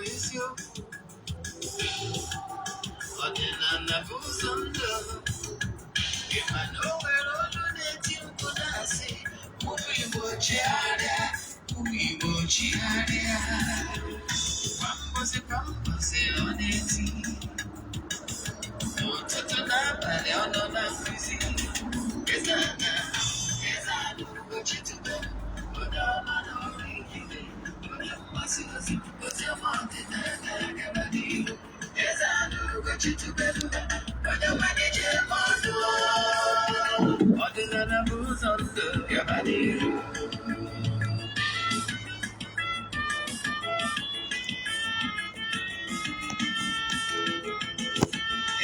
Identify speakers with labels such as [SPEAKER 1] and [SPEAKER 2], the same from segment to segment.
[SPEAKER 1] Eziokwu, ọdịnala bụ ụzọ ndụ. Ị ma na o nwere olu na-eti mkpu na-asị, ụmụ Igbo chigharịa, ụmụ Igbo chigharịa. Kwa mbọsị kwa mbọsị ọ na-eti, n'ụtụtụ n'abalị ọ nọ na nkụzi. Eze ana, eze ana Ugochi tubelu, onye ọma na ọrụ ikike, onye mgbasa ozi, ozi ọma ọdịnala gaba n'ihu. Eze ana Ugochi tubelu, onye ọma na-eje eme ọnụ. Ọdịnala bụ ụzọ ndụ gaba n'ihu.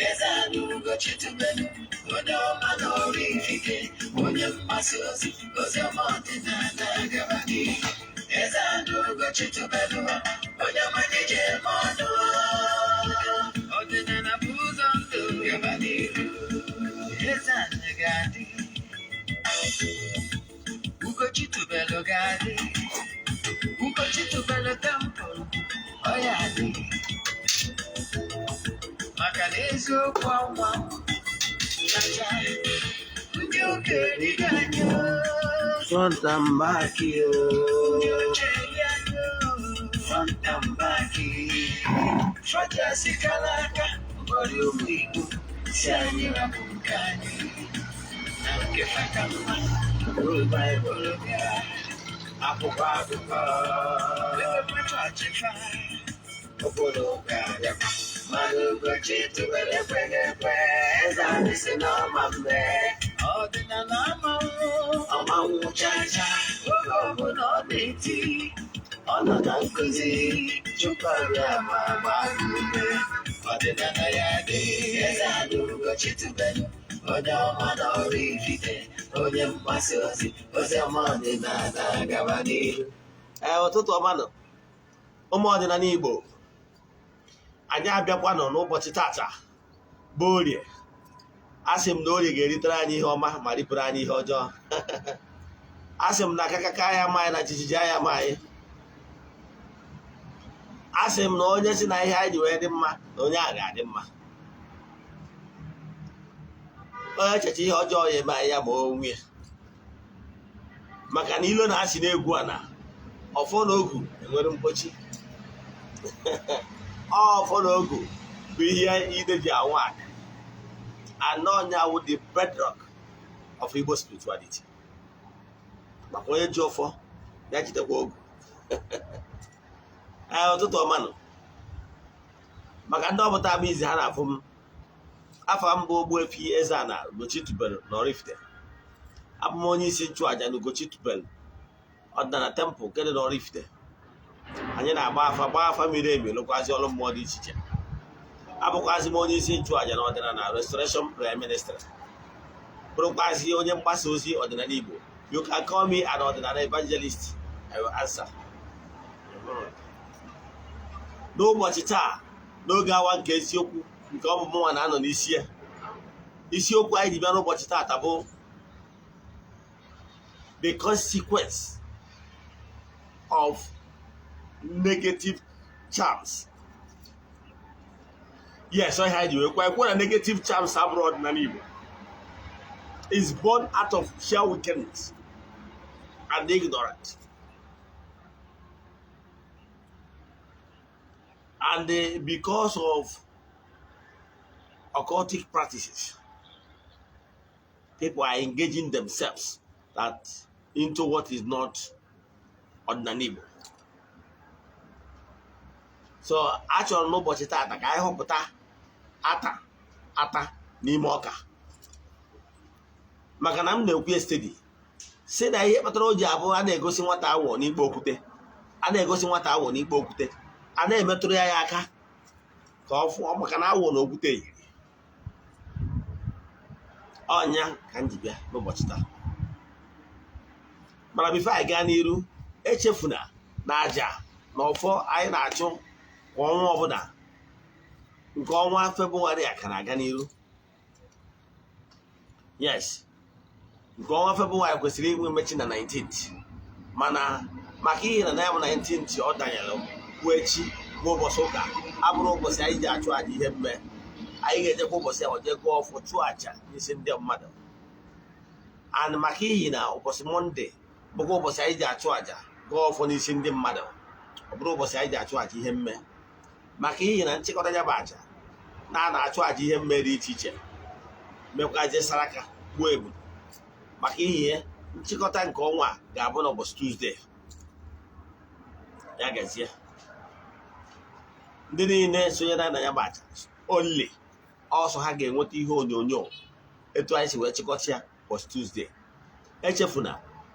[SPEAKER 1] Eze ana Ugochi tubelu, onye ọma na ọrụ ikike, onye mgbasa ozi, ozi ọma ọdịnala gaba n'ihu. Eze ana Ugochi tubelu, onye ọma na-eje eme ọnụ. Ọdịnala bụ ụzọ ndụ gaba n'ihu. Eze ana ga-adị, Ugochi tubelu ga-adị, Ugochi tubelu temple, ọ ya adị. Maka na eziokwu anwa chacha, ndị ụka erigo anyị o.
[SPEAKER 2] Front and back,
[SPEAKER 1] Ndị
[SPEAKER 2] yo.
[SPEAKER 1] oche eri anyị o.
[SPEAKER 2] Front and back.
[SPEAKER 1] Fọdụ aka ụfọdụ ụmụ Igbo si anyị rapụ nke anyị na nke faka mma bụrụ Baịbụl bịa
[SPEAKER 2] Akwụkwọ akụkọ.
[SPEAKER 1] ewepụ chọọchị fa.
[SPEAKER 2] Obodo ụka bịakwa.
[SPEAKER 1] Mana Ugochi tubelu ekweghị ekwe, eze anyị si n'ọma mgbe ọdịnala amanwụ
[SPEAKER 2] Ọma nwụchacha.
[SPEAKER 1] Oge ọbụla ọ na-eti, ọ nọ na nkụzi, Chukwu abịa ma gbaa gị ume, ọdịnala ya dị. Eze anyị Ugochi tubelu, onye ọma na ọrụ ifite, onye mgbasa ozi, ozi ọma ọdịnala gaba n'ihu.
[SPEAKER 2] Ee, ụtụtụ ọma nọ, ụmụ ọdịnala Igbo. Anyị abịakwanụ n'ụbọchị tata bụ Orie. A sị m na Orie ga-eritere anyị ihe ọma ma ripụrụ anyị ihe ọjọọ. A sị m na akakaka ya ama anyị na jijiji anya ama anyị. A sị m na onye si na ihe anyị ji wee dị mma na onye a ga-adị mma. Onye echeche ihe ọjọọ ya eme anyị, ya ma onwe ya, maka na ilo na-asị na-egwu a na ọfọ na ogu enwere mkpochi. Ọfọ na ogu bụ ihe ide ji anwụ aka anọ ọnya wụ the bedrock of Igbo spirituality. Maka onye ji ọfọ ya jidekwa ogu. Ee, ụtụtụ ọma nọ. Maka ndị ọbụta bụ izi ha na-afụ m, afọ mbụ Ogbuefi Eze-Ana Ugochi tubelu na Oraifite. Abụ m onye isi nchụaja na Ugochi tubelu ọdịnala temple nke dị n'Oraifite. Anyị na-agba afa, gbaa afa miri emi, lụkwazị ọrụ mmụọ dị iche iche. Abụkwazị m onye isi nchụaja na ọdịnala Restoration Prayer Ministry, bụrụkwazị onye mgbasa ozi ọdịnala Igbo. You can call me an ọdịnala evangelist, I will answer. N'ụbọchị taa, n'oge awa nke eziokwu nke ọmụmụ nwa na-anọ n'isi ya, isiokwu anyị ji bịa n'ụbọchị taata bụ the consequence of negative charms. Yes, ọ ihe anyị ji wee kwa ekwe na negative charms abụrụ ọdịnala Igbo is born out of sheer wickedness and ignorance and because of occultic practices. People are engaging themselves that into what is not ọdịnala Igbo. So achọrọ n'ụbọchị taata ka anyị họpụta ata ata n'ime ọka, maka na m na-ekwu steady si na ihe kpatara o ji abụ a na-egosi nwata awọ n'ikpe okwute, a na-egosi nwata awọ n'ikpe okwute, a na-emetụrụ ya ya aka ka ọ fụọ, maka na awọ na okwute yiri ọnya ka m ji bịa n'ụbọchị taa. Mana before anyị gaa n'iru, echefuna na aja na ọfọ anyị na-achụ kwa ọnwa ọbụla nke ọnwa Febụwarị a ka na-aga n'iru. Yes, nke ọnwa Febụwarị kwesịrị inwe mmechi na 19th, mana maka ihe na ya bụ 19th ọ danyere kwuo echi. Bụ ụbọchị ụka abụrụ ụbọchị anyị ji achụ àjà ihe mme. Anyị ga-ejekwa ụbọchị ahụ jee gụọ ọfọ, chụọ àjà n'isi ndị mmadụ. And maka ihi na ụbọchị Monday bụkwa ụbọchị anyị ji achụ àjà, gụọ ọfọ n'isi ndị mmadụ, ọ bụrụ ụbọchị anyị ji achụ àjà ihe mme, maka ihi na nchịkọta ya bụ àjà na a na-achụ àjà ihe mme dị iche iche, mekwa je saraka, gbuo ebu. Maka ihi ya, nchịkọta nke ọnwa a ga-abụ n'ụbọchị Tuesday. Ya gazie. Ndị niile sonyere na ya bụ àjà only ọsọ ha ga-enweta ihe onyonyo etu anyị si wee chịkọta ya ụbọchị Tuesday. Echefuna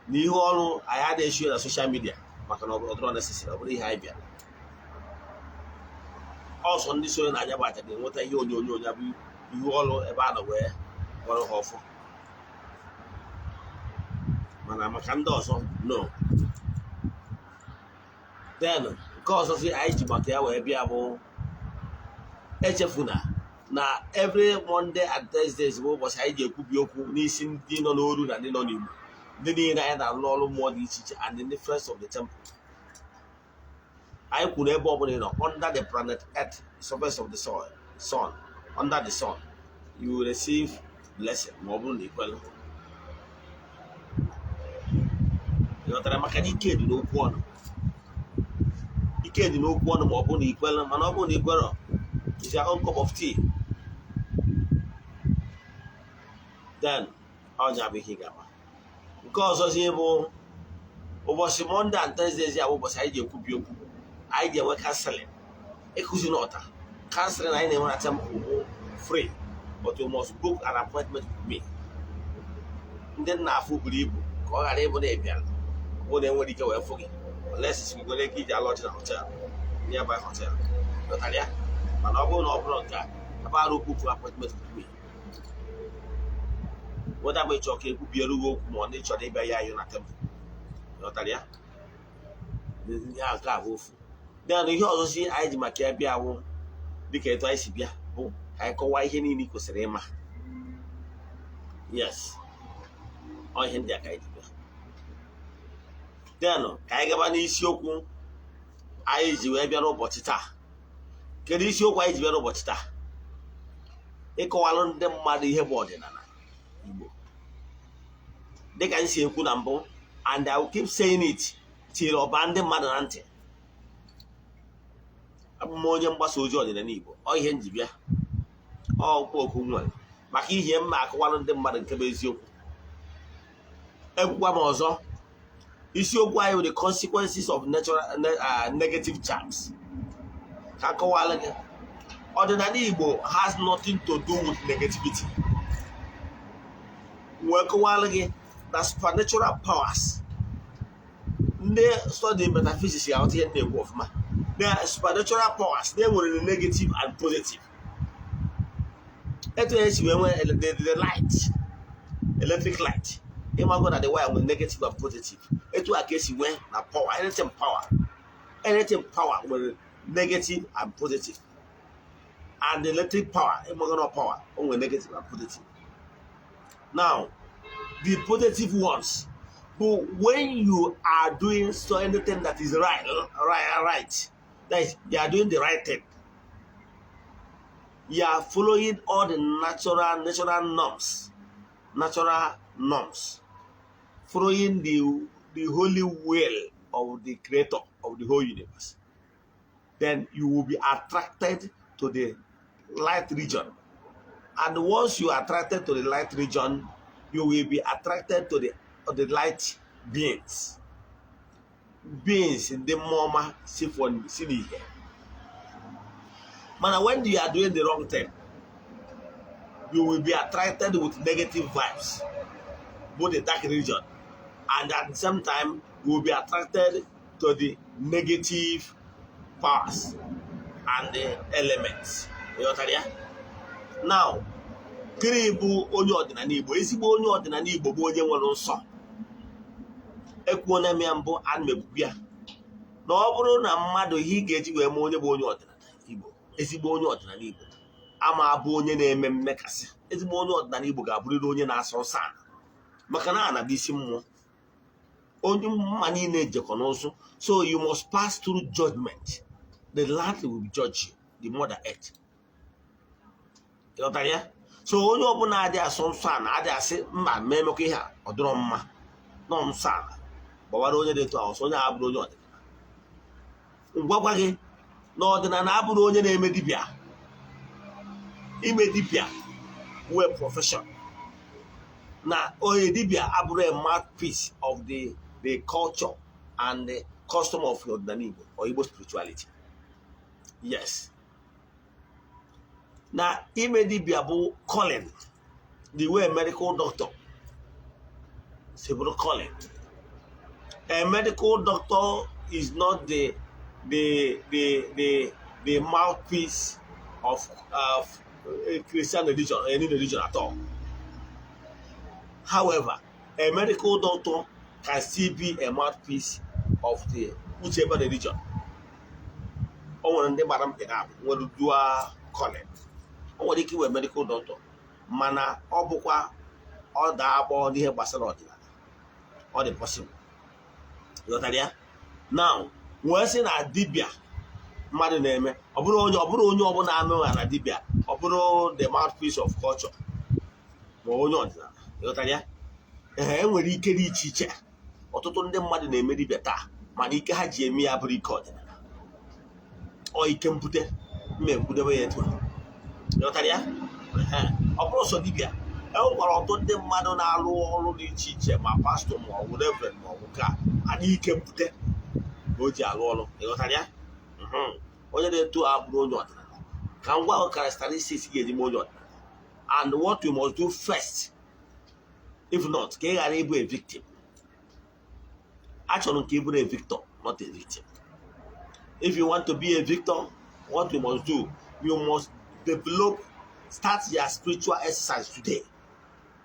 [SPEAKER 2] na ihe ọrụ anyị adịghị eshio na social media, maka na ọ dịrọ necessary, ọ bụrụ ihe anyị bịara. Ọsọ ndị sonye na anya bụ àjà ga-enweta ihe onyonyo ya bụ ihe ọrụ ebe a nọ wee kpọrọ ha ọfọ. Mana maka ndị ọzọ, no. Then nke ọzọzi anyị ji maka ya wee bịa bụ, echefuna na every Monday and Thursdays bụ ụbọchị anyị ji ekwubi okwu n'isi ndị nọ n'oru na ndị nọ n'Igbo, ndị niile anyị na-arụ ọrụ mmụọ dị iche iche and the friends of the temple. Anyị kwuru, ebe ọbụla ị nọ under the planet Earth, surface of the soil, sun, under the sun, you will receive blessing ma ọ bụrụ na ị kwelu. Ị ghọtara? Maka na ike dị n'okwu ọnụ, ike dị n'okwu ọnụ ma ọ bụrụ na ị kwelu. Mana ọ bụrụ na ị kwerọ, is your own cup of tea. Then ọnya bụ ihe ị ga-ama. Nke ọzọzi bụ ụbọchị Monday and Thursdays ya bụ ụbọchị anyị ji ekwubi okwu, anyị ji enwe counseling, ịkụzi n'ọta. Counseling anyị na-enwe na temple bụ free, but you must book an appointment with me. Ndị nna afụ buru ibu ka ọ ghara ịbụ na ịbịara bụ na enwere ike wee fụ gị, unless ị nwere ike iji alọji na hotel, nearby hotel. Ghọtara ya? Mana ọ bụrụ na ọ bụrụ nke a, abarụ book appointment with me, whether ma ị chọrọ ka ekwubiere gị okwu ma ọ na ị chọrọ ịbịa ya ayọ na temple. Ghọtara ya? Ya nke a bụ ofu. Then ihe ọzọ si anyị ji maka ya bịa wụ, dịka etu anyị si bịa bụ ka anyị kọwaa ihe niile ị kwesịrị ịma. Yes, ọ ihe ndị a ka anyị ji bịa. Then ka anyị gaba n'isiokwu anyị ji wee bịa n'ụbọchị taa. Kedu isiokwu anyị ji bịa n'ụbọchị taa? Ịkọwalụ ndị mmadụ ihe bụ ọdịnala Igbo. Dịka m si ekwu na mbụ, and I will keep saying it till ọba ndị mmadụ na ntị, abụ m onye mgbasa ozi ọdịnala Igbo. Ọ ihe m ji bịa, ọ okwu okwu m nwere maka ihe m ma akọwalụ ndị mmadụ nke bụ eziokwu. Ekwukwa m ọzọ, isiokwu anyị bụ the consequences of natural negative charms. Ka akọwalụ gị, ọdịnala Igbo has nothing to do with negativity. Wee kọwalụ gị na supernatural powers, ndị study metaphysics ga-aghọta ihe m na-ekwu ọfụma, na supernatural powers na-enwere negative and positive. Etu esi wee nwee the light, electric light, ịmago na the wire nwere negative and positive. Etu a ka esi nwee na power, anything power, anything power nwere negative and positive. And the electric power, ịmago na power o nwere negative and positive. Now, the positive ones bụ when you are doing so anything that is right, that is, you are doing the right thing, you are following all the natural norms, natural norms, following the holy will of the creator of the whole universe, then you will be attracted to the light region. And once you are attracted to the light region, you will be attracted to the light beings, beings ndị mmụọ ọma si si n'ihe. Mana when you are doing the wrong thing, you will be attracted with negative vibes, both the dark region, and at the same time you will be attracted to the negative powers and the elements. Ịghọtara ya? Now, gịnị bụ onye ọdịnala Igbo? Ezigbo onye ọdịnala Igbo bụ onye nwere nsọ. Ekwuona m ya mbụ, ana m ekwukwu ya, na ọ bụrụ na mmadụ, ihe ị ga-eji wee mee onye bụ onye ọdịnala Igbo, ezigbo onye ọdịnala Igbo ama abụ onye na-eme mmekasị. Ezigbo onye ọdịnala Igbo ga-abụrịrị onye na-asọ nsọ ala, maka na ana bụ isi mmụọ. Onye mma niile jekọ n'ụzụ, so you must pass through judgment. The land will judge you, the mother earth. Ịghọtara ya? So onye ọbụla adị asọ nsọ ana, adị asị mba, ma emekwa ihe a, ọ dịrọ mma nọ nsọ ala, gbawara onye dị etu ahụ ọsọ. Onye a bụrụ onye ọdịnala, ngwagwa gị na ọdịnala abụrụ onye na-eme dibịa. Ime dibịa wee profession na onye dibịa abụrụ a mouthpiece of the culture and the custom of ọdịnala Igbo or Igbo spirituality. Yes, na ime dibịa bụ calling, the way medical doctor si bụrụ calling. A medical doctor is not the mouthpiece of Christian religion or any religion at all. However, a medical doctor can still be a mouthpiece of the whichever religion. O nwere ndị gbara mkpị na nwere dual calling. O nwere ike iwe medical doctor, mana ọ bụkwa ọ daa agbọ n'ihe gbasara ọdịnala. Ọ dị possible. Ghọtara ya? Now, wee sị na dibịa mmadụ na-eme, ọ bụrụ onye ọbụla amụgha na dibịa, ọ bụrụ the mouthpiece of culture ma onye ọdịnala. Ghọtara ya? Ee, e nwere ike dị iche iche. Ọtụtụ ndị mmadụ na-eme dibịa taa, mana ike ha ji eme ya bụrụ ike ọdịnala, ọ ike mbute mma ekwudebe ya etu a. Ghọtara ya? Ehe. Ọ bụrụ sọ dibịa, e nwekwara ọtụtụ ndị mmadụ na-arụ ọrụ dị iche iche, ma pastọ, ma ọ bụ reverend, ma ọ bụ nke a adị ike mbute ka o ji arụ ọrụ. Ịghọtara ya? Onye na-eto a bụrụ onye ọdịnala, ka m gwa gị characteristics ga-eji mee onye ọdịnala and what we must do first, if not, ka ị ghara ịbụ a victim. Achọrọ m ka ị bụrụ a victor, not a victim. If you want to be a victor, what you must do, you must develop, start your spiritual exercise today.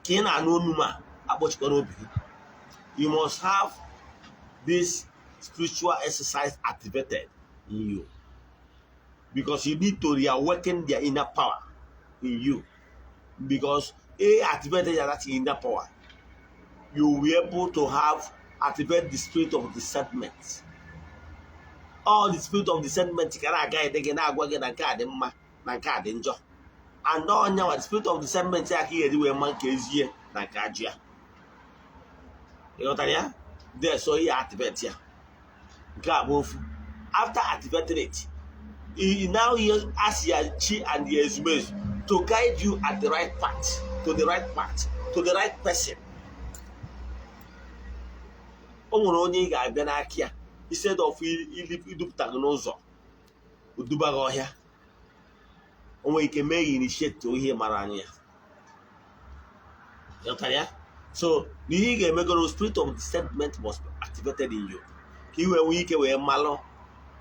[SPEAKER 2] Ka ị na-anụ onu ma akpọchikọrọ obi gị, you must have this spiritual exercise activated in you, because you need to reawaken their inner power in you, because a activated that inner power, you will be able to have activate the spirit of discernment. All the spirit of discernment ka na-aga ede gị, na-agwa gị na nke a dị mma na nke a dị njọ. And ọnyanwa, the spirit of discernment ya, ka ị ga-eji wee ma nke ezie na nke ajụ ya. Ịghọtara ya? There, so ihe activate ya, nke a bụ ofu. After activating it, you now ask your chi and your ezumezu to guide you at the right path, to the right path, to the right person. O nwere onye ị ga-abịa n'aka ya, instead of idupụta gị n'ụzọ, oduba gị ọhịa. O nwere ike mee ya initiate to ihe mara anya ya. Ghọtara ya? So na ihe ị ga-emegoro, spirit of discernment must be activated in you, ka ị wee nwee ike wee malụ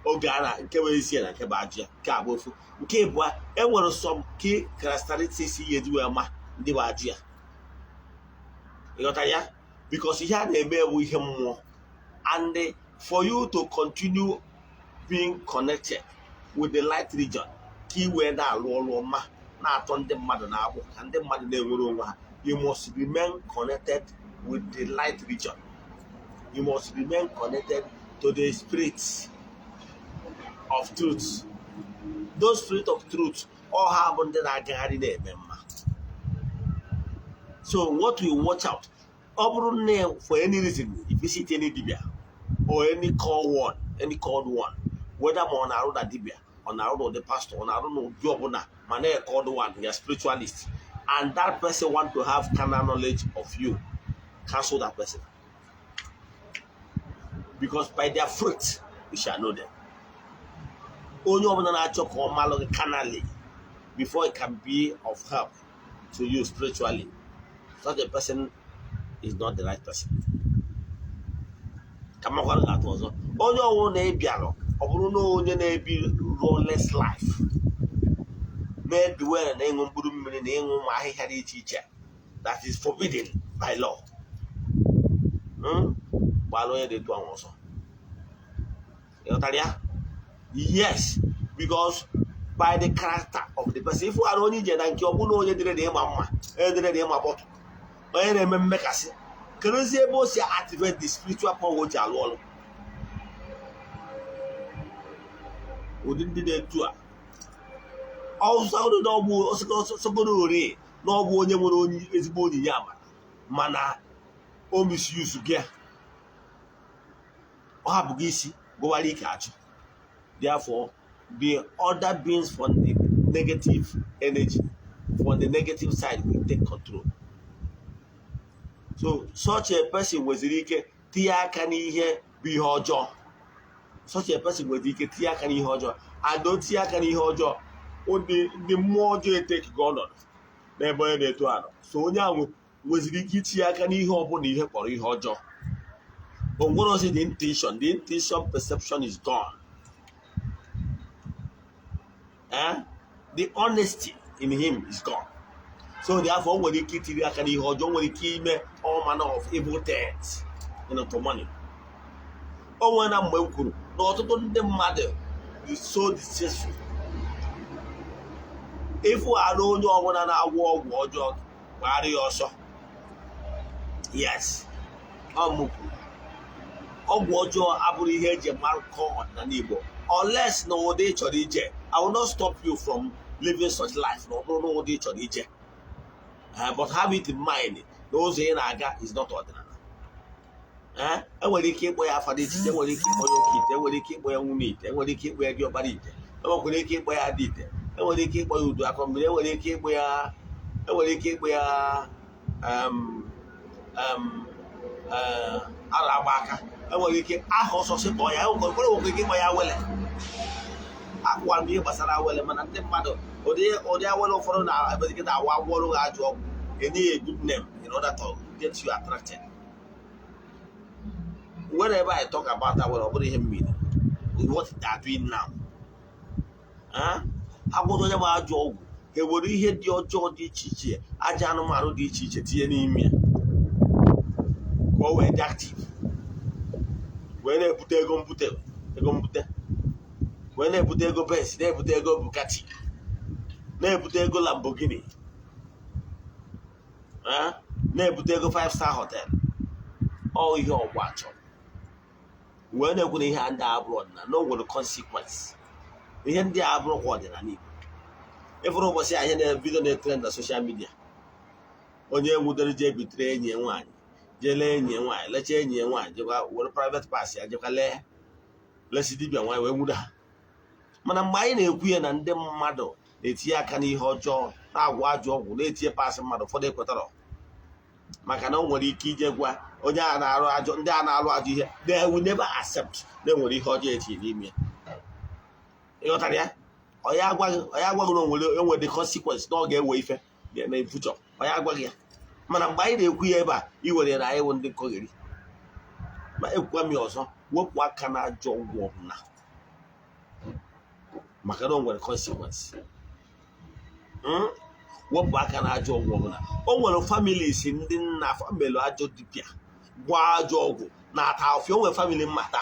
[SPEAKER 2] oge a na nke wee ezi ya na nke bụ ajụ ya. Nke a bụ ofu. Nke ịbụa, e nwere some key characteristics ihe eji wee ma ndị bụ ajụ ya. Ịghọtara ya? Because ihe a na-eme bụ ihe mmụọ, and for you to continue being connected with the light region, ka ị wee na-alụ ọrụ ọma, na-atọ ndị mmadụ na-agbụ, ka ndị mmadụ na-enwere onwe ha, you must remain connected with the light region. You must remain connected to the spirit of truth. Those spirit of truth, ọ ha bụ ndị na-agagharị na-eme mma. So what we watch out, ọ bụrụ na for any reason you visit any dibia or any called one, any called one, whether ma ọ na-arụ na dibia, ọ na-arụ n'ụdị pastor, ọ na-arụ n'ụdị ọbụla, ma na called one, ya spiritualist, and that person want to have carnal knowledge of you, cancel that person, because by their fruit you shall know them. Onye ọbụla na-achọ ka ọ malụ gị carnally before it can be of help to you spiritually, such a person is not the right person. Ka makwara ga-atụ ọzọ, onye ọwụ na-ebialụ, ọ bụrụ na onye na-ebi lawless life, na-eduwere na ịṅụ mkpụrụ mmiri na ịṅụ ụmụ ahịhịa dị iche iche that is forbidden by law, Gbara onye dị etu ahụ ọsọ. Ịghọtara ya? Yes, because by the character of the person, ifu ara onye ije na nke ọ bụrụ na onye dịrị dị ịma mma, onye dịrị dị ịma bọtụ, onye na-eme mmekasị, kerezie ebe o si activate the spiritual power o ji alụ ọrụ. Ụdị ndị na-etu a, ọsọgoro ọsọgoro ore na ọ bụ onye nwere onye ezigbo onyinye amara, mana o misuse gị ya, ọ hapụghị isi gụwara ike achụ. Therefore, the other beings from the negative energy, from the negative side, will take control. So such a person nweziri ike tinye aka n'ihe bụ ihe ọjọọ. Such a person nwere ike tinye aka n'ihe ọjọọ, and o tinye aka n'ihe ọjọọ, ndị mmụọ ọjọọ etekigo ọnọdụ n'ebe onye na-eto anọ. So onye ahụ nweziri ike itinye aka n'ihe ọbụla ihe kpọrọ ihe ọjọọ. O nwere ozi, the intention perception is gone, eh? The honesty in him is gone. So therefore, o nwere ike itinye aka n'ihe ọjọọ, o nwere ike ime all manner of evil things to money. O nwere na mgbe m kwuru na ọtụtụ ndị mmadụ dị so deceitful. Ịfụ arụ onye ọbụla na-agwọ ọgwụ ọjọọ, gbara ya ọsọ. Yes, ọ mụ kwuru, ọgwụ ọjọọ abụrụ ihe eji markọ ọdịnala Igbo, unless na ụdị ị chọrọ ije. I will not stop you from living such life na ọ bụrụ na ụdị ị chọrọ ije. But have it in mind na ụzọ ị na-aga is not ọdịnala. Enwere ike ịkpọ ya afa dị iche iche. Enwere ike ịkpọ ya oke ite, enwere ike ịkpọ ya nwunye ite, enwere ike ịkpọ ya diọkpara ite, enwekwara ike ịkpọ ya ada ite, enwere ike ịkpọ ya udu akọ mmiri, enwere ike ịkpọ ya ara agba aka, enwere ike aha ọsọ sị kpọọ ya, enwekwara ike ịkpọ ya awele. Akwụkwara m ihe gbasara awele, mana ndị mmadụ, ụdị awele ụfọdụ na-ebezikịta awa agwọrụ ha ajọ ọgwụ, enye ya a good name in order to get you attracted. Whenever I talk about awele, ọ bụrụ ihe mmiri what they are doing now. Agwọrọ onye bụ ajọ ọgwụ, ha ewere ihe dị ọjọọ dị iche iche, aja anụmanụ dị iche iche tinye n'ime ya ka o wee dị active, wee na-ebute ego mbute, ego mbute, wee na-ebute ego Benz, na-ebute ego Bugatti, na-ebute ego Lamborghini, na-ebute ego 5 star hotel. Ọ ihe ọgwa chọrọ wee na-ekwu na ihe a ndị a bụrụ ọdịnala na o nwere consequence. Ihe ndị a abụrụkwa ọdịnala Igbo. Ịfụrụ ụbọchị ahịa na video na-etrend na social media, onye nwudere jee bitere enyi ya nwaanyị, jee lee enyi ya nwaanyị, lechaa enyi ya nwaanyị, jekwa were private parts ya jekwa lee lesi dibịa nwaanyị wee nwude ha. Mana mgbe anyị na-ekwu ya na ndị mmadụ na-etinye aka n'ihe ọjọọ, na-agwọ ajọ ọgwụ, na-etinye parts mmadụ, ụfọdụ ekwetara, maka na o nwere ike ije gwa onye a na-arụ ajọ, ndị a na-arụ ajọ ihe, they will never accept na enwere ihe ọjọọ etinye n'ime ya. Ịghọtara ya? Onye agwaghị na onwere enwere the consequence na ọ ga-ewe ife na future, onye agwaghị ya. Mana mgbe anyị na-ekwu ya ebe a, iwere na anyị wụ ndị nkọgheri. Ma ekwukwa m ya ọzọ, wepụ aka na ajọ ọgwụ ọbụla, maka na o nwere consequence. Wepụ aka na ajọ ọgwụ ọbụla. O nwere families ndị nna family ajọ dibịa gwa ajọ ọgwụ na-ata afịa. O nwere family mmata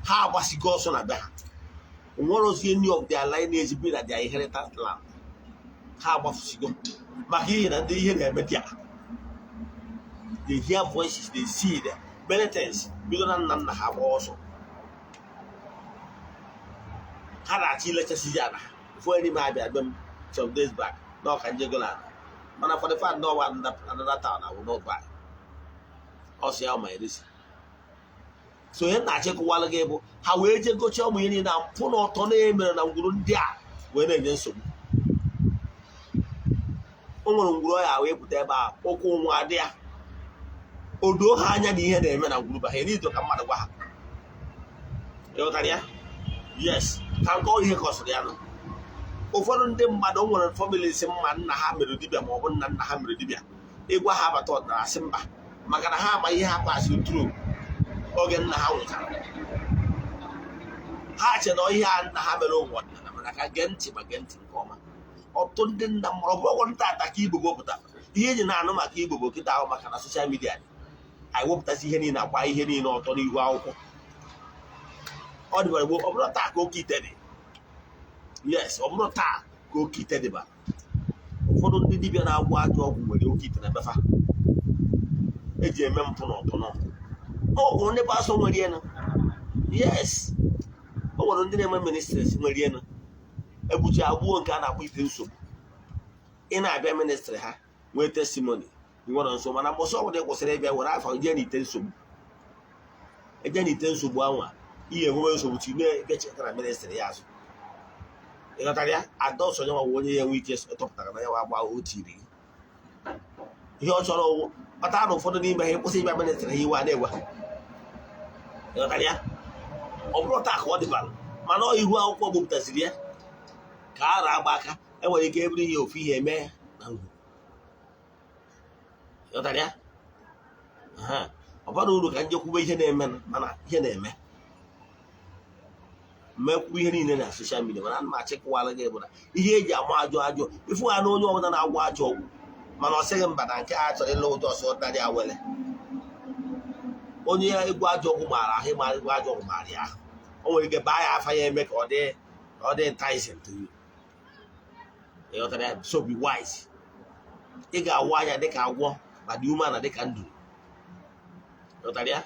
[SPEAKER 2] ha agbasigo ọsọ na be ha. O nwere ozi any of their lineage bi na their inheritance land. Ha agbafusigo maka ihe na ndị ihe na-eme dia. They hear voices, they see them, many things. Bido na nna nna ha gba ọsọ, ha na-achọ ilechasị ya na ofu onye n'ime ha bịa be m some days back na ọka njego na ala, mana for the fact na ọwa another town, I will not buy. Ọ sị ya ma erisi. So ihe na-achịkọwalụ gị bụ ha wee jee gochie ụmụ ihe niile na mpụ na ọtọ na-emere na ngwuru ndị a wee na-enye nsogbu. O nwere ngwuru ọya wee pụta ebe a, ụkwụ nwa adị ya, o doo ha anya na ihe na-eme na ngwuru ba ha n'ido ka mmadụ gwa ha. Ịghọtara ya? Yes, ka nke ọ ihe kọsịrị ya nụ. Ụfọdụ ndị mmadụ, o nwere family si mma nna ha mere dibịa ma ọ bụ nna nna ha mere dibịa, ịgwa ha abata ọdịnala, sị mba, maka na ha ama ihe ha pasịrị through oge nna ha nwụchara. Ha che na ihe a nna ha mere ụmụ ọdịnala. Mana ka gee ntị, ma gee ntị nke ọma, ọtụtụ ndị nna mụrụ, ọ bụrụ nta ata ka Igbo wepụta ihe eji na-anụ maka Igbo bụ kịta ahụ, maka na social media dị, anyị wepụtasị ihe niile, akwa ihe niile ọtọ n'ihu akwụkwọ. Ọ dịbara gboo, ọ bụrụ taa ka oke ite dị. Yes, ọ bụrụ taa ka oke ite dịbara. Ụfọdụ ndị dibịa na-agwọ ajọ ọgwụ nwere oke ite na befa eji eme mpụ na ọtụnọ ọgwụ. Ndị pastor nwere ya nụ. Yes, O nwere ndị na-eme ministries nwere enu egbuchi agbuo nke a na-akpọ ite nsogbu. Ị na-abịa ministry ha nwee testimony, nwere nso, mana mbọsị ọbụla ị kwụsịrị ịbịa were afọ jee n'ite nsogbu, eje n'ite nsogbu anwa, ihe enwewe nsogbu chi na-ebịachitara ministry ya azụ. Ịghọtara ya? Ada ọsọ nyanwa onye ya enwe ike tọpụtara na ya wa agba o tiri gị ihe ọ chọrọ ụwụ kpata na ụfọdụ n'ime ha ịkwụsị ịbịa ministry ha, iwe a na-ewe ha. Ịghọtara ya? Ọ bụrụ taa ka ọ dịbara, mana ọ ihu akwụkwọ gbupụtasịrị ya ka a na-agba aka, enwere ike eburu ihe ofu ihe eme na ngwu. Ịghọtara ya? Ọ bara uru ka njekwube ihe na-eme, mana ihe na-eme mmekwu ihe niile na social media, mana ana m achịkọwara gị bụ na ihe eji ama ajọ ajọ ifu ha na onye ọbụla na-agwọ ajọ ọgwụ, mana ọ sịghị mba na nke a chọrọ ịlụ ụjọ ọsọ ọdịnarị awele. Onye egwu ajọ ọgwụ maara ahụ, ịma egwu ajọ ọgwụ maara ya ahụ, o nwere ike baa ya afa ya eme ka ọ dị enticing to you. Ịghọtara ya? So be wise. Ị ga-awụ anya dịka agwọ ma dị umeala dịka nduru. Ịghọtara ya?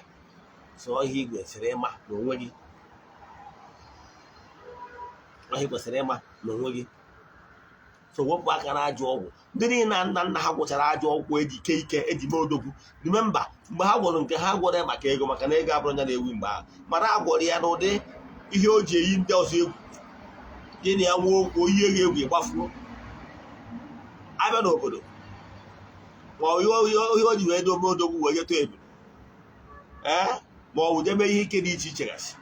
[SPEAKER 2] So ihe ị kwesịrị ịma n'onwe gị, ihe ị kwesịrị ịma n'onwe gị. So wepụ aka na ajọ ọgwụ. Ndị niile na nna nna ha gwụchara ajọ ọgwụ eji ike ike eji mee odogwu, remember, mgbe ha gwọrọ nke ha gwọrọ ya maka ego, maka na ego abụrụ ya na-ewu mgbe ahụ, mana a gwọrọ ya n'ụdị ihe o ji eyi ndị ọzọ egwu. Gị na ya nwee okwu, oyi egwu egwu, ịgbafuo. Abịa n'obodo ma ọ ihe o ji wee dobe odogwu wee jetụ ebulu, ee, ma ọ bụ jebe ihe ike dị iche iche gasị,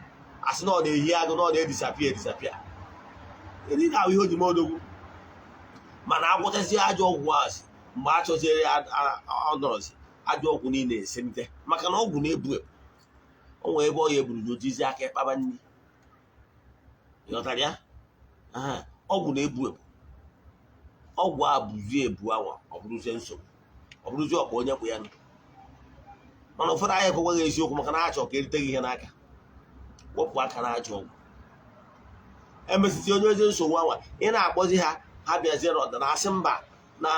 [SPEAKER 2] asị na ọ na-ehi agụ, na ọ na-edisappear edisappear, ndị na-ahụ ihe o ji mee odogwu. Mana agwọchazie ajọ ọgwụ asị mgbe a chọziere ya, ọ nọrọzi ajọ ọgwụ niile eselite, maka na ọgwụ na-ebu ebu. O nwere ebe ọ ya eburu n'ojizi aka ịkpaba nri. Ịghọtara ya? Aha, ọgwụ na-ebu ebu. Ọgwụ a bụzie ebu anwa, ọ bụrụzie nsogbu, ọ bụrụzie ọkpa onye kpụ ya nụ. Mana ụfọdụ anyị ekwekwaghị eziokwu maka na ha chọrọ ka erite gị ihe n'aka. Wepụ aka na ajọ ọgwụ. Emesịsị onye ozi nsogbu anwa ị na-akpọzi ha, ha bịazie n'ọdịnala, asị mba na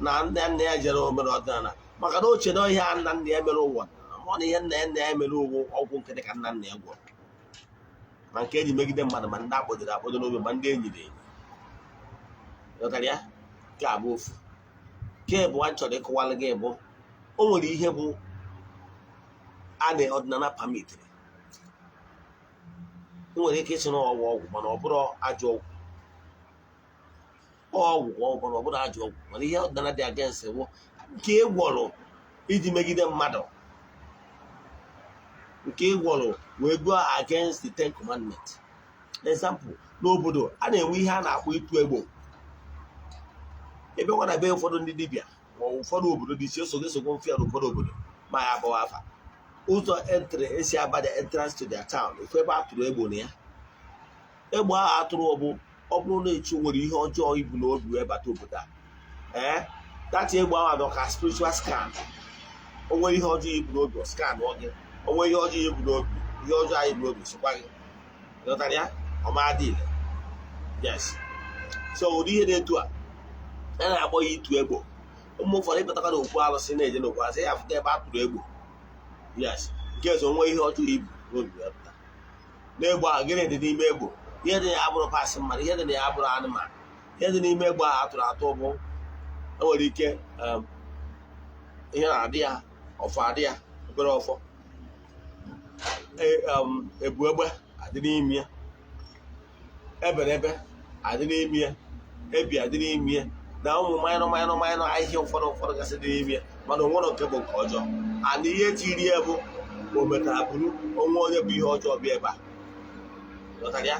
[SPEAKER 2] na nne nna ya jere omere ọdịnala, maka na oche na ihe a nna nna ya mere ụwa ọ na ihe nna ya nna ya mere ụwụ ọgwụ nke dị ka nna nna ya gwọrọ, ma nke eji megide mmadụ, ma ndị akpọdoro akpọdo n'obe, ma ndị enyiri enyi. Ghọtara ya? Nke a bụ ofu. Nke bụ a chọrọ ịkọwalụ gị bụ o nwere ihe bụ a na ọdịnala permitiri. Ị nwere ike ịsị na ọgwụ ọgwụ, mana ọ bụrụ ajọ ọgwụ. Ọgwụ ka ọgwụ, mana ọ bụrụ ajọ ọgwụ. Mana ihe ọdịnala dị against bụ nke ị gwọrọ iji megide mmadụ, nke ị gwọrọ wee go against the Ten Commandment. Example, n'obodo a na-enwe ihe a na-akpọ ịtụ egbo. Ebe nwa na be ụfọdụ ndị dibịa ma ọ bụ ụfọdụ obodo dị iche esogho esogho mfịa na ụfọdụ obodo ma ya agbawa afa ụzọ entry esi aba, the entrance to their town, ofu ebe a tụrụ egbo na ya. Egbe ahụ atụrụ bụ ọ bụrụ na echi nwere ihe ọjọọ ibu n'obi wee bata obodo a, ee, dati egbe ahụ adọ ka spiritual scan. O nwere ihe ọjọọ ibu n'obi, ọ scan ọ gị. O nwere ihe ọjọọ ibu n'obi, ihe ọjọọ anyị bu n'obi sokwa gị. Ghọtara ya? Ọma adịle. Yes, so ụdị ihe dị etu a a na-akpọ ya ịtụ egbo. Ụmụ ụfọdụ ịbatakwa n'okwu arụsị na-eje n'okwu arụsị ya fụta ebe a tụrụ egbo. Yes, nke ọzọ nwee ihe ọjọọ ibu n'obi wee pụta n'egbo ahụ. Gịnị dị n'ime egbo? Ihe dị ya abụrụ pasị mmadụ, ihe dị na ya abụrụ anụmanụ. Ihe dị n'ime egbo ahụ atụrụ atụ bụ enwere ike ihe na-adị ya, ọfọ adị ya, obere ọfọ, ebu egbe adị n'ime ya, eberebe adị n'ime ya, ebi adị n'ime ya, na ụmụ minor minor minor ahịhịa ụfọdụ ụfọdụ gasị dị n'ime ya. Mana onwere nke bụ nke ọjọọ ana ihe tiri ya bụ ma o metara bụrụ onwe onye bụ ihe ọjọọ bịa ebe a. Ghọtara ya?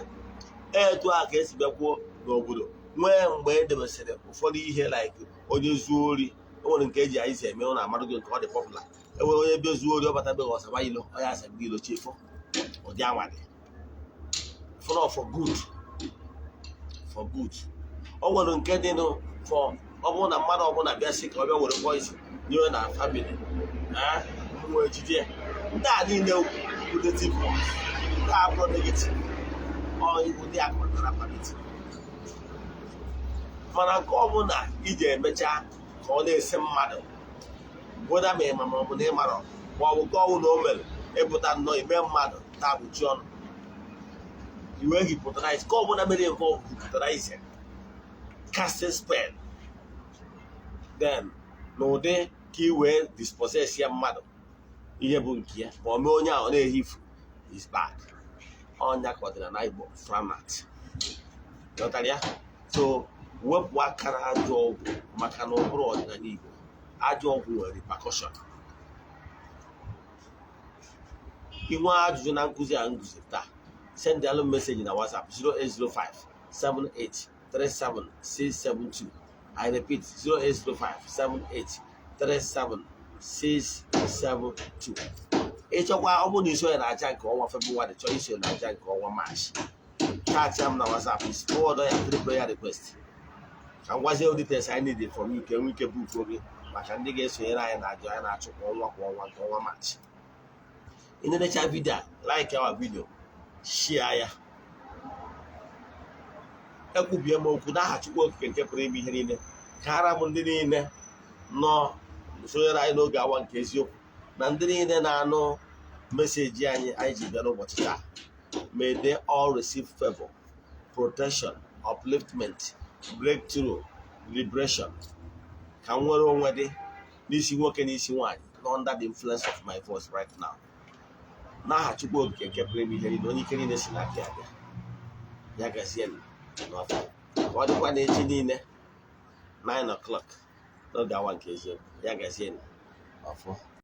[SPEAKER 2] Etu a ka esi bịakwuo n'obodo nwee mgbe e debesịrị ụfọdụ ihe, like onye zuo ori, o nwere nke eji anyị si eme ụnụ amarụ gị nke ọ dị popular. Enwere onye bịa zuo ori, ọ bata be ọsaba ilo, onye asaba ilo chefo ụdị anwa dị for good, for good. O nwere nke dịnụ for ọ bụrụ na mmadụ ọbụla bịa sị ka ọ bịa were poison nye na family nwee jide ya. Ndị a niile negative ones, ndị a bụrụ negative ọ ụdị akọtara paliti. Mana nke ọbụla iji emecha ka ọ na-ese mmadụ weda ma ịma ma ọ bụ na ịmarọ ma ọ bụ nke ọnwụ na o mere ịpụta nnọọ ime mmadụ taa bụ chi ọnụ. Iwe hypnotize ka ọ bụla mere involve hypnotizing, casting spell, then n'ụdị ka ị wee dispossess ya mmadụ ihe bụ nke ya, ma ọ mee onye ahụ na-ehifu is bad. Ọnya ka ọdịnala Igbo frown at. Ghọtara ya? So wepụ aka na ajọ ọgwụ, maka na ọ bụrụ ọdịnala Igbo, ajọ ọgwụ nwere repercussion. Inwe ajụjụ na nkụzi a nkụzi taa, send alụ message na WhatsApp 0805 78 37 672. I repeat, 0805 78 37 672. Ịchọkwa, ọ bụrụ na iso ya na aja nke ọnwa Febụwarị, chọọ iso na aja nke ọnwa Maachị, chat m na WhatsApp is forward ya three prayer request ka m gwazie details I need from you ka enwe ike book oge maka ndị ga-esonyere anyị na aja anyị na-achụ kwa ọnwa kwa ọnwa nke ọnwa Maachị. Ị na-enecha video a, like our video, share ya. Ekwubie m okwu n'aha Chukwu Okike nke pụrụ ime ihe niile, ka ara m ndị niile nọ sonyere anyị n'oge awa nke eziokwu na ndị niile na-anụ message anyị ji bịa n'ụbọchị taa. May they all receive favor, protection, upliftment, breakthrough, liberation, ka m nwere onwe dị n'isi nwoke, n'isi nwaanyị nọ under the influence of my voice right now, n'aha Chukwu Okike nke pụrụ ime ihe niile, onye ike niile si n'aka ya bịa. Ya gazie n'ọfọ ka ọ dịkwa n'echi niile, 9 o'clock, n'oge awa nke eziokwu. Ya gazie n'ọfọ.